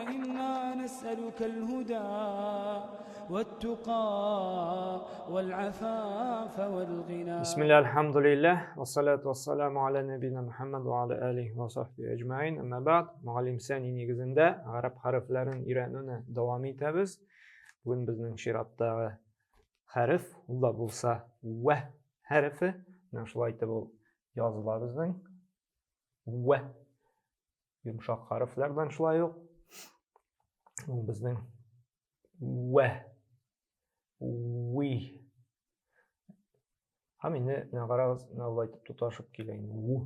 إنا نسألك الهدى والتقى والعفاف والغنى. بسم الله، الحمد لله، والصلاة والسلام على نبينا محمد وعلى آله وصحبه أجمعين. أما بعد، Muallim Sani нигезендә гарәп хәрефләрен өйрәнүне дәвам итәбез. Бүген безнең чираттагы хәреф, ул да булса вә хәрефе. Менә шулай итеп ул языла безнең. Вә. Йомшак хәрефләрдән шулай ук. Ул безнең вә. Ви. Һәм инде менә карагыз, менә болай итеп тоташып килә инде. Ву.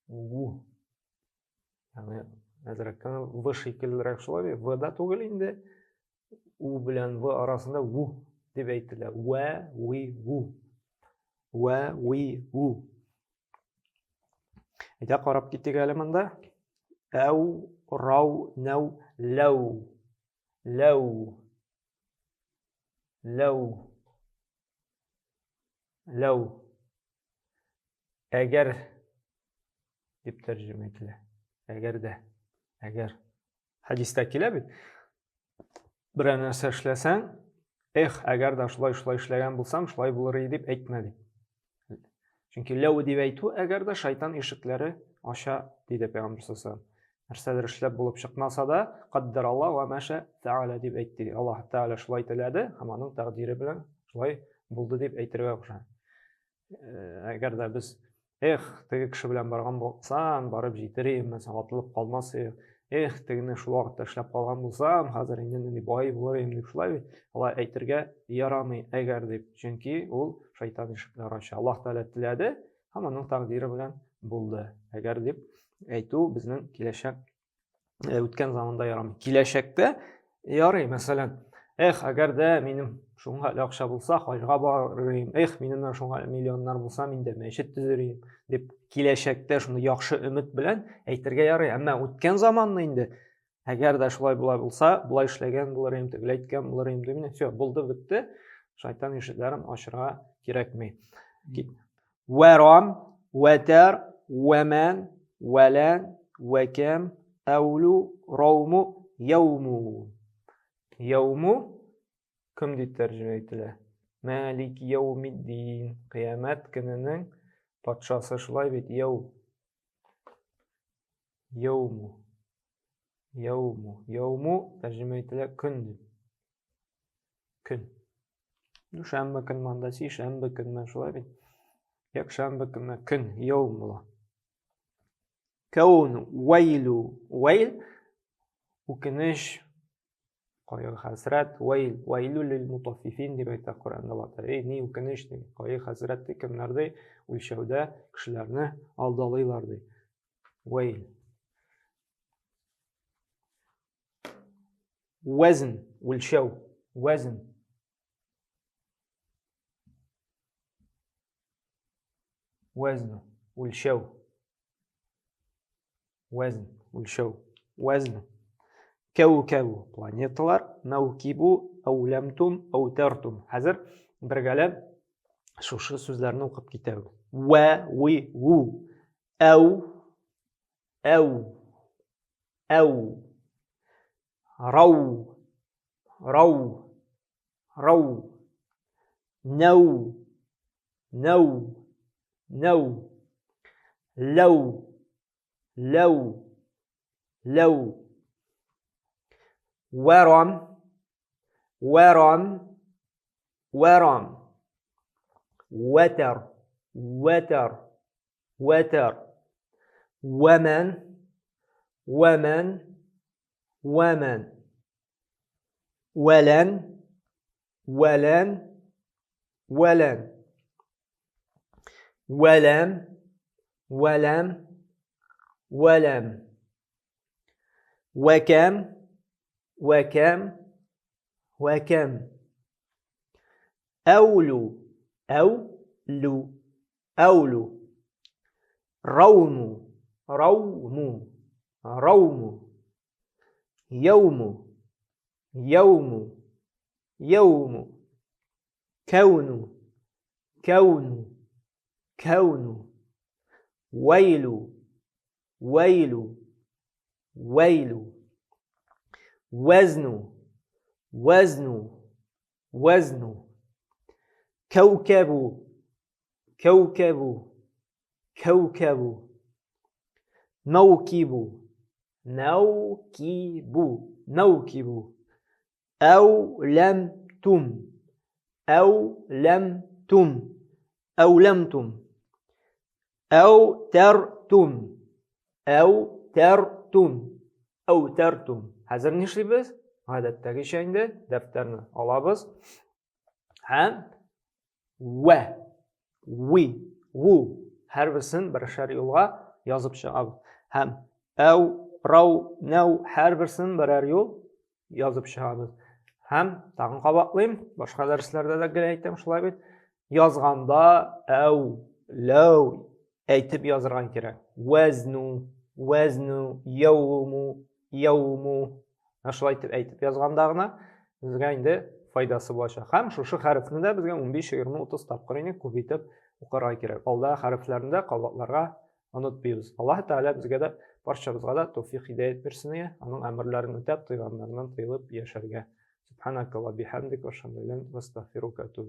Ву. Ягъни әзрәк кенә В шикеллерәк шулай бит. В да түгел инде. У белән В арасында ву дип әйтелә. Вә, ви, ву. Вә, ви, ву. Әйдә карап китик әле монда. Әү, рау, нәү, ләү. Ләү. Ләү. Ләү. Әгәр дип тәрҗемә ителә. Әгәр дә. Әгәр. Хәдистә килә бит. Берәр нәрсә эшләсәң, эх, әгәр дә шулай-шулай эшләгән булсам, шулай булыр иде дип әйтмә дип. Чөнки ләү дип әйтү, әгәр дә шайтан ишекләре ача, диде Пәйгамбер саллаллаһу алейһи ва сәлләм. Нәрсәдер эшләп булып чыкмаса да, каддер Аллаһ ва маша тәгалә дип әйтте. Аллаһ Тәгалә шулай теләде һәм аның тәкъдире белән шулай булды дип әйтергә куша. Әгәр дә без эх, теге кеше белән барган булсам, барып җитер идем, мәсәлән, атылып калмас идем. Эх, тегене шул вакытта эшләп калган булсам, хәзер инде нинди бай булыр идем дип шулай бит. Алай әйтергә ярамый, әгәр дип. Чөнки ул шайтан ишекләре ача. Аллаһ Тәгалә теләде һәм аның тәкъдире белән булды. Әгәр дип әйтү безнең киләчәк үткән заманда ярамый. Киләчәктә ярый, мәсәлән, эх, әгәр дә минем шуңа әле акча булса, хаҗга барыр идем. Эх, минем менә шуңа миллионнар булса, мин дә мәчет төзер идем дип киләчәктә шуны яхшы өмет белән әйтергә ярый. Әмма үткән заманны инде әгәр дә шулай болай булса, болай эшләгән булыр идем, тегеләй әйткән булыр идем дип, все, булды, бетте. Шайтан ишекләрен ачырга кирәкми. Вәрам, вәтәр, вәмән, вәлән, вәкәм, әүлу, рауму, яуму. Яуму кем дип тәрҗемә ителә? Мәлик яумиддин, кыямәт көненең патшасы, шулай бит, яу. Яуму. Яуму. Яуму тәрҗемә ителә көн дип. Көн. Дүшәмбе көн монда, сишәмбе көнме, шулай бит. Якшәмбе көнме, көн, яум була. Кәүн, вәйлу, вәйл, үкенеч, кайгы хәсрәт, вәйл, вәйлу лил мутаффифин дип әйтә Коръәндә Аллаһ Тәгалә. Эй, ни үкенеч ди, кайгы хәсрәт ди, кемнәр ди, үлчәүдә кешеләрне алдалыйлар ди. Вәйл. Вәзн, үлчәү, вәзн. Вәзн, үлчәү. Вәзн, үлчәү. Вәзн. Кәүкәү, планеталар, мәүкибу, әүләмтум, әүтәртум. Хәзер бергәләп шушы сүзләрне укып китәбез. Вә, ви, ву. Әү, әү, әү. Рау, рау, рау. Нәү, нәү, нәү. Ләү, ләү, ләү. Вәрам, вәрам, вәрам. Вәтәр, вәтәр, вәтәр. Вәмән, вәмән, вәмән. Вәлән, вәлән, вәлән. Вәләм, вәләм, вәләм. Вәкәм, вәкәм, вәкәм. Әүлу, әүлу, әүлу. Рауму, рауму, рауму. Яуму, яуму, яуму. Кәүну, кәүну, кәүну. Вәйлу, вәйлу, вәйлу. Вәзну, вәзну, вәзну. Кәүкәбу, кәүкәбу, кәүкәбу. Мәүкибу, мәүкибу, мәүкибу. Әү ләм тум, әү ләм тум, әү ләм тум. Әү тәр тум, әү тәр тум, әү тәр тум. Хәзер нишлибез? Гадәттәгечә инде дәфтәрне алабыз һәм вә, ви, ву һәрберсен бершәр юлга язып чыгабыз. Һәм әү, рау, нәү һәрберсен берәр юл язып чыгабыз. Һәм тагын кабатлыйм, башка дәресләрдә дә гел әйтәм шулай бит. Язганда әү, ләү әйтеп язырга кирәк. Вәзну, вәзну, яуму, яуму. Менә шулай итеп әйтеп язганда гына безгә инде файдасы булачак. Һәм шушы хәрефне дә безгә 15, 20, 30 тапкыр инде күп итеп укырга кирәк. Алда хәрефләрне дә кабатларга онытмыйбыз. Аллаһ Тәгалә безгә дә, барчабызга да тәүфик һидәят бирсен иде, аның әмерләрен үтәп, тыйганнарыннан тыелып яшәргә. Субханакалла бихамдик ва шамилен ва астагфирука.